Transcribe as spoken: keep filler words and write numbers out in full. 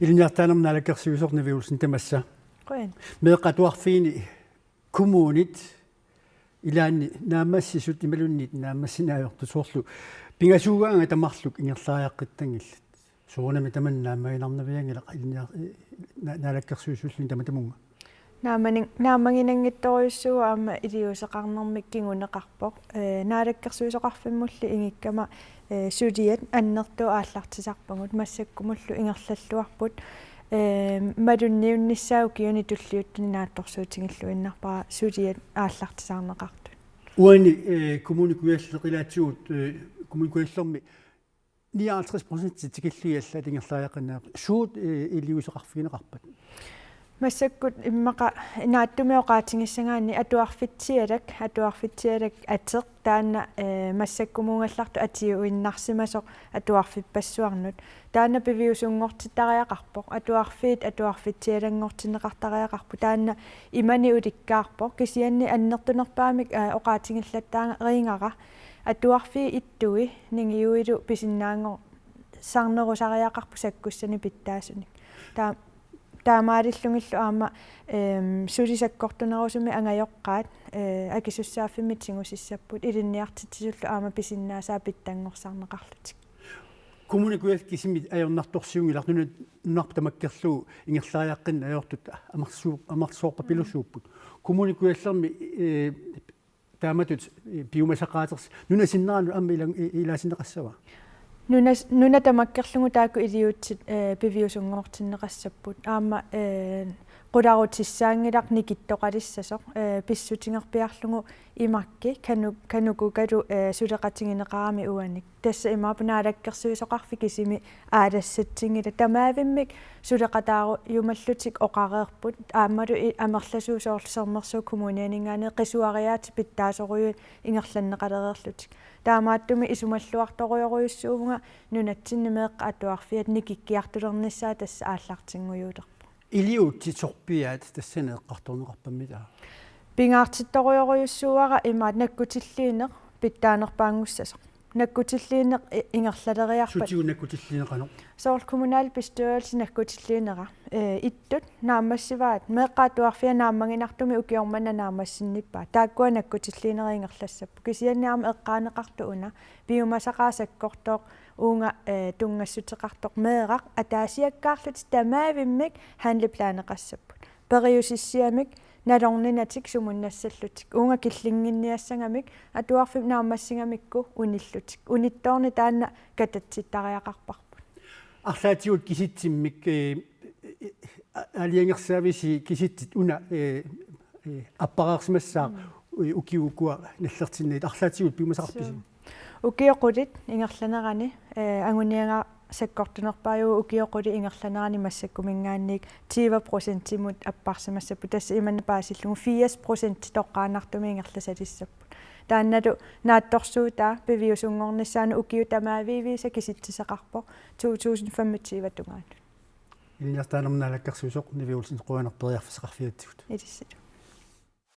Ilinniartitaanermut naalakkersuisoq Nivi Olsen, tamassa. Qujan. Meeqqat atuarfiini kommunit ilaanni naammassisut imaluunniit naammassinaajortut, soorlu pingasuugaangat tamarluk ingerlariaqqittanngillat. Soorunami tamanna naammaginarnavianngilaq ilinniar-, na-, naalakkersuisuulluni tamatamunga. Naammanin-, naammaginanngitsorujussuuvoq aamma iliuuseqarnermik kinguneqarpoq. Ee, naalakkersuisoqarfimmulli ingikkama, ee, suliat annertuut aallartisarpagut, massakkumullu ingerlalluarput. Ee, malunniunnissaa ukiuni tulliuttuni naatsorsuutigilluinnarpara suliat aallartisaarneqartut. Uani, ee, Kommune Kujalleq ilaatigut, ee, Kommune Kujallermi nioghalvtreds procent tikillugit allaat ingerlariaqqinnaat. Suut, ee, iliuuseqarfigineqarpat? Massakkut immaqa naatsumik oqaatigissagaanni atuarfitsialak, atuarfitsialak ateq taanna, ee, massakkumuugallartoq atiuinnarsimasoq atuarfippassuarnut. Taanna piviusunngortittariaqarpoq. Atuarfiit atuarfitsialanngortinneqartariaqarput. Taanna imaani ulikkaarpoq. Kisianni annertunerpaamik, ee, oqaatigillattaariigara. Atuarfiit ittui ningiuilu pisinnaanngorsarnerusariaqarput sakkussanik pitsaasunik. Taa-, taamaalillugillu aamma, eem, suli sakkortunerusumik angajoqqaat, ee, akisussaaffimmik tigusissapput, ilinniartitsisullu aamma pisinnaasaat pitsanngorsarneqarlutik. Kommune Kujalleq kisimi ajornartorsiunngilaq, nuna-, nunarput tamakkerlugu ingerlariaqqinneq ajortut amersu-, amerlasoorpapilussuupput. Kommune Kujallermi, ee, taamatut, ee, piumasaqaatersi nunap sinneranut aamma ila-, i-, ilaasinneqassava? Nuna-, nuna tamakkerlugu taakku iliuutsit, ee, piviusunngortinneqassapput. Aamma, ee, qularutissaanngilaq nikittoqalissasoq, ee, pissutigerpiarlugu imakki kanu-, kanukukalu, ee, suleqatigineqarami uanik. Tassa imaappoq naalakkersuisoqarfik kisimi aalassatsinngilaq, tamaavimmik suleqataarujumallutik oqareerput, aammalu i-, amerlasuut soorlu Sermersuup Kommunianinngaanniit qisuariaatsit pitsaasorujuit ingerlanneqalereerlutik. Taamaattumik isumalluartorujorujussuuvunga nunatsinni meeqqat atuarfiat nikikkiartulernissaat tassa aallartinngujuulerpoq. Iliuutsit sorpiaat tassani eqqartorneqarpammi taava? Pingaartittorujorujussuuara imaat nakkutilliineq pitsaanerpaanngussasoq. Nakkutilliineq i-, ingerlaleriarpat. Sutigut nakkutilliineq qanoq? Soorlu kommunalbestyrelse nakkutilliinera. Ee, ittut naammassivaat, meeqqat atuarfiat naammaginartumik ukioq manna naammassinnippaat. Taakkua nakkutilliinerit ingerlassapput. Kisianni aamma eqqaaneqartoq una piumasaqaaq sakkortooq uunga, ee, tunngassuteqartoq meeraq ataasiakkaarlutik tamaavimmik handleplaneqassapput. Periusissiamik, nalorninatik sumunnassallutik. Uunga killinnginniassagamik, atuarfik naammassigamikku unillutik. Unittoorneq taanna katatsittariaqarparput. Arlaatigut kisitsimmik, ee, ee, a-, aalajangersaavisi kisitsit una, ee, ee, appareersimassaaq, mm, ee, ukiut ukua nallertinnagit, arlaatigut piumasaqarpisi? Suu. Ukiut qulit ingerlanerani, ee, anguniagaa sakkortunerpaajuvoq, ukiut qulit ingerlanerani massakkuminngaanniit tyve procentimut apparsimassapput. Tassa imanna paasillugu firs procent toqqaannartumik ingerlasalissapput. Taannalu naatsorsuutaa piviusunngornissaanut ukiut tamaaviisa kisitsisaqarpoq to tusind femogtyve tungaanut. Ilinniartitaanermut naalakkersuisoq Nivi Olsen, qujanaq periarfissaqarfigatsigut. Ilissilu.